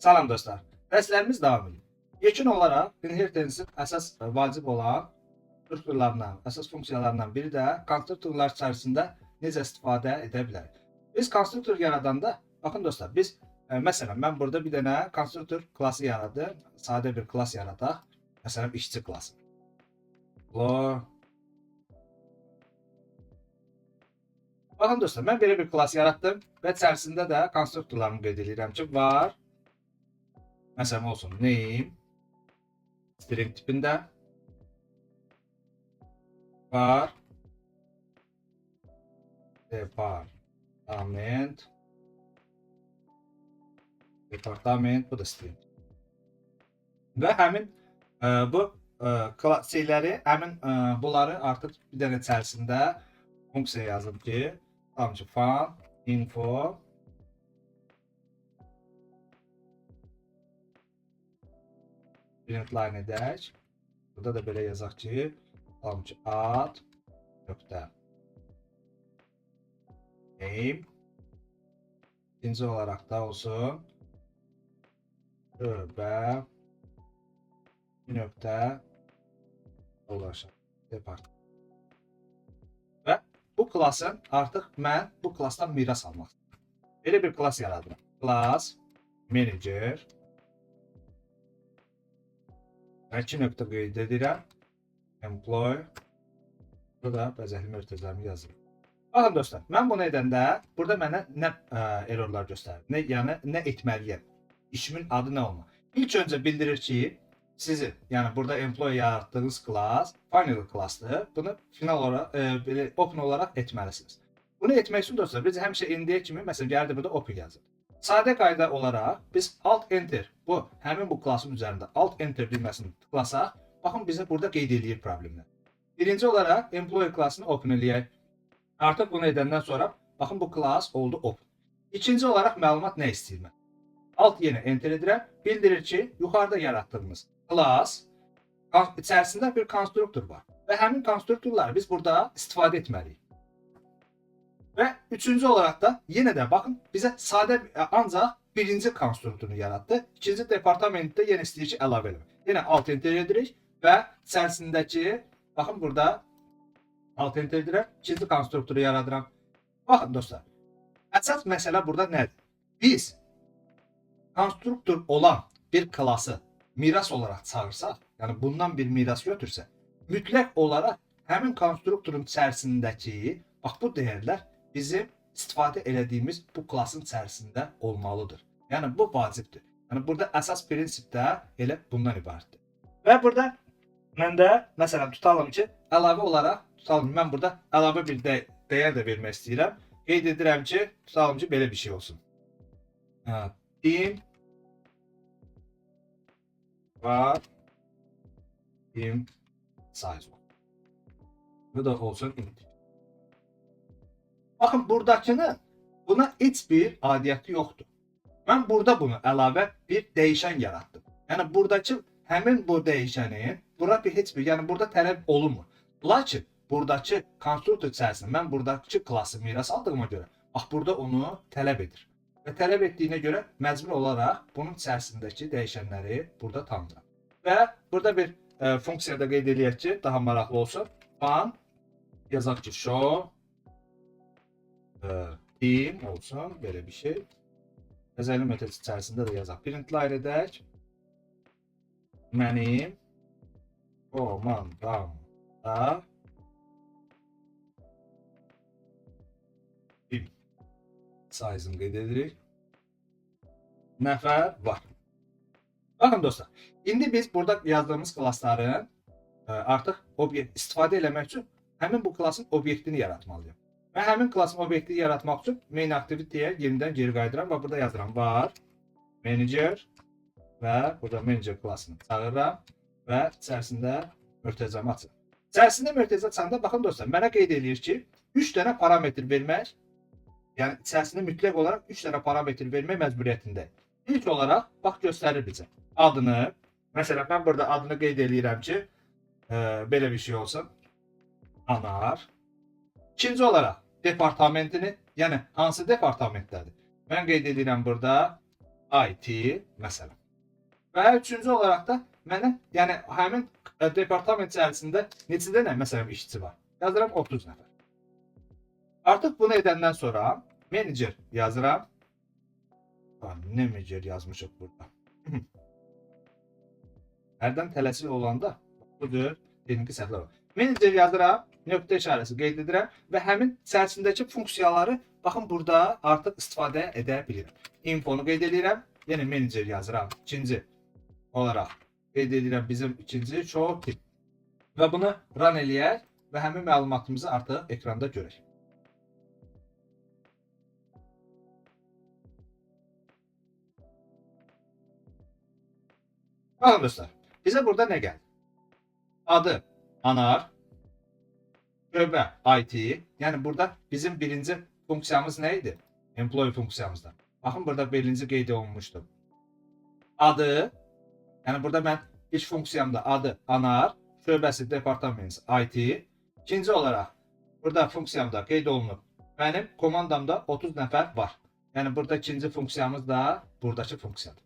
Salam dostlar. Dərslərimiz davam edir. İlkin olaraq inheritance'in əsas vacib olan strukturlarından, əsas funksiyalarından biri də konstruktorlar içərisində necə istifadə edə bilərik. Biz konstruktor yaradanda, baxın dostlar, biz məsələn mən burada bir dənə konstruktor klası yaradım. Sadə bir klas yaradaq. Məsələn işçi klası. Lo. Baxın dostlar, mən belə bir klas yaratdım və içərisində də konstruktorlarımı qeyd edirəm ki, var. Məsələn olsun name string tipində, var departament, departament, bu da string. Və həmin bu şeyləri, həmin bunları artıq bir dənə içərisində funksiya yazdım ki, tutalım ki, fun info print line edək. Burada da belə yazaq ki, tutalım ki, ad nöqtə name, ikinci olaraq da olsun şöbə nöqtə ulaşan depart. Və bu klasın artıq mən bu klasdan miras almaq istəyirəm. Belə bir klas yaradıram. Class manager və iki nöqtə qeyd edirəm. Employee, burada bəzəkli mötərizələrimi yazıram. Baxın dostlar, mən bunu edəndə burada mənə nə errorlar göstərir? Nə, yəni nə etməliyəm? İşimin adı nə olmalı? İlk öncə bildirir ki, sizin, yəni burada employee yaratdığınız class final classdır. Bunu final olaraq, belə open olaraq etməlisiniz. Bunu etmək üçün dostlar, biz həmişə indiyə kimi məsələn gəldi burada open yazır. Sadə qayda olaraq biz alt enter, bu həmin bu klassın üzərində alt enter düyməsini tıklasaq, baxın bizə burada qeyd eləyir problemlər. Birinci olaraq employee klassını open eləyək. Artıq bunu edəndən sonra baxın bu class oldu open. İkinci olaraq məlumat nə istəyir mən? Alt yenə enter edirəm. Bildirir ki, yuxarıda yaratdığımız class içərisində bir konstruktor var və həmin konstruktorları biz burada istifadə etməliyik. Və üçüncü olaraq da yenə də baxın bizə sadə ancaq birinci konstruktorunu yaratdı. İkinci departamentdə yenə istəyir ki, əlavə eləmək. Yenə alt enter edirik və içərisindəki baxın burada alt enter edirəm. İkinci konstruktoru yaradıram. Baxın dostlar. Əsas məsələ burada nədir? Biz konstruktor olan bir klası miras olaraq çağırsaq, yəni bundan bir miras götürsə, mütləq olaraq həmin konstruktorun içərisindəki bax bu dəyərlər bizim istifadə elədiyimiz bu klasın içərisində olmalıdır. Yəni bu vacibdir. Yəni burada əsas prinsip də elə bundan ibarətdir. Və burada mən də məsələn tutalım ki, əlavə olaraq tutalım mən burada əlavə bir dəyər də vermək istəyirəm. Qeyd edirəm ki, tutalım ki, belə bir şey olsun. Hə, team var team size. Bu da olsun int. Baxın buradakını buna heç bir aidiyyəti yoxdur. Mən burada bunu əlavə bir dəyişən yaratdım. Yəni buradakı həmin bu dəyişənin bura bir heç bir, yəni burada tələb olunmur. Lakin buradakı konstruktor içərisində mən buradakı klası miras aldığıma görə bax burada onu tələb edir. Və tələb etdiyinə görə məcbur olaraq bunun içərisindəki dəyişənləri burada tanıyıram. Və burada bir funksiya da qeyd eləyək ki, daha maraqlı olsun. Fun yazaq ki, show team olsun, belə bir şey. Bəzəkli metod içərisində də yazaq. Print line edək. Mənim komandamda team size-ını qeyd edirik. Nəfər var. Baxın dostlar, indi biz burada yazdığımız klassların artıq obyekt istifadə eləmək üçün həmin bu klasın obyektini yaratmalıyam. Və həmin klasın obyektini yaratmaq üçün main activity-yə yenidən geri qayıdıram və burada yazıram var manager və burada manager klasını çağırıram və içərisində mötərizəmi açıram. İçərisində mötərizə açanda baxın dostlar, mənə qeyd eləyir ki, 3 dənə parametr vermək, yəni içərisində mütləq olaraq 3 dənə parametr vermək məcburiyyətindəyik. İlk olaraq bax göstərir bizə adını. Məsələn mən burada adını qeyd eləyirəm ki, belə bir şey olsun. Anar. İkinci olaraq departamentini, yəni hansı departamentdədir? Mən qeyd edirəm burada IT məsələn. Və üçüncü olaraq da mənə, yəni həmin departament içərisində neçə dənə məsələn işçi var? Yazıram 30 nəfər. Artıq bunu edəndən sonra manager yazıram. Ha, nə manager yazmışıq burada? Hərdən tələsik olanda bu cür texniki səhvlər olur. Manager yazıram, nöqtə işarəsi qeyd edirəm və həmin içərisindəki funksiyaları baxın burada artıq istifadə edə bilirəm. Infonu qeyd edirəm, yenə manager yazıram. İkinci olaraq qeyd edirəm bizim ikinci show tip. Və bunu run eləyək və həmin məlumatımızı artıq ekranda görək. Baxın dostlar, bizə burada nə gəldi? Adı Anar, şöbə IT, yəni burada bizim birinci funksiyamız nə idi? Employee funksiyamızda. Baxın burada birinci qeyd olunmuşdu. Adı, yəni burada mən ilk funksiyamda adı Anar, şöbəsi departament IT. İkinci olaraq burada funksiyamda qeyd olunub. Mənim komandamda 30 nəfər var. Yəni burada ikinci funksiyamız da buradakı funksiyadır.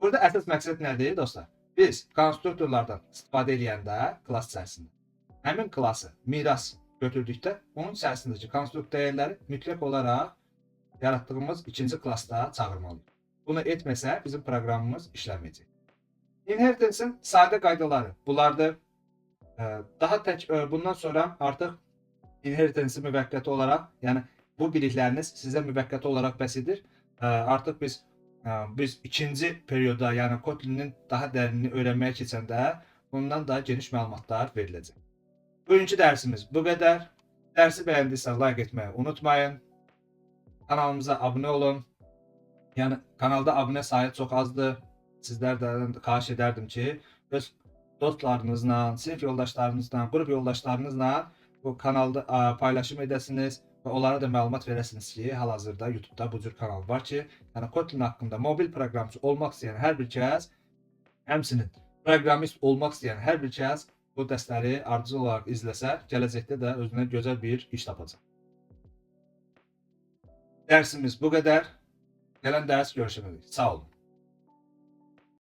Burada əsas məqsəd nədir dostlar? Biz konstruktorlardan istifadə eləyəndə class içərisində həmin klassı miras götürdükdə onun içərisindəki konstruktor dəyərləri mütləq olaraq yaratdığımız ikinci klassda çağırmalıyıq. Bunu etməsə bizim proqramımız işləməyəcək. Inheritance-in sadə qaydaları bunlardır. Daha tək bundan sonra artıq inheritance-i müvəqqəti olaraq, yəni bu bilikləriniz sizə müvəqqəti olaraq bəs edir. Artıq biz ikinci periodda, yəni Kotlin-in daha dərinini öyrənməyə keçəndə bundan daha geniş məlumatlar veriləcək. Bugünkü dərsimiz bu qədər. Dərsi bəyəndiysə like etməyi unutmayın. Kanalımıza abunə olun. Yəni kanalda abunə sayı çox azdır. Sizlərdən xahiş edərdim ki, öz dostlarınızla, sinif yoldaşlarınızla, qrup yoldaşlarınızla bu kanalda paylaşım edəsiniz və onlara da məlumat verəsiniz ki, hal-hazırda YouTube-da bu cür kanal var ki, yəni Kotlin haqqında mobil proqramçı olmaq istəyən hər bir kəs, həmçinin proqramist olmaq istəyən hər bir kəs bu dərsləri ardıcıl olaraq izləsə, gələcəkdə də özünə gözəl bir iş tapacaq. Dərsimiz bu qədər. Gələn dərs görüşənədək. Sağ olun.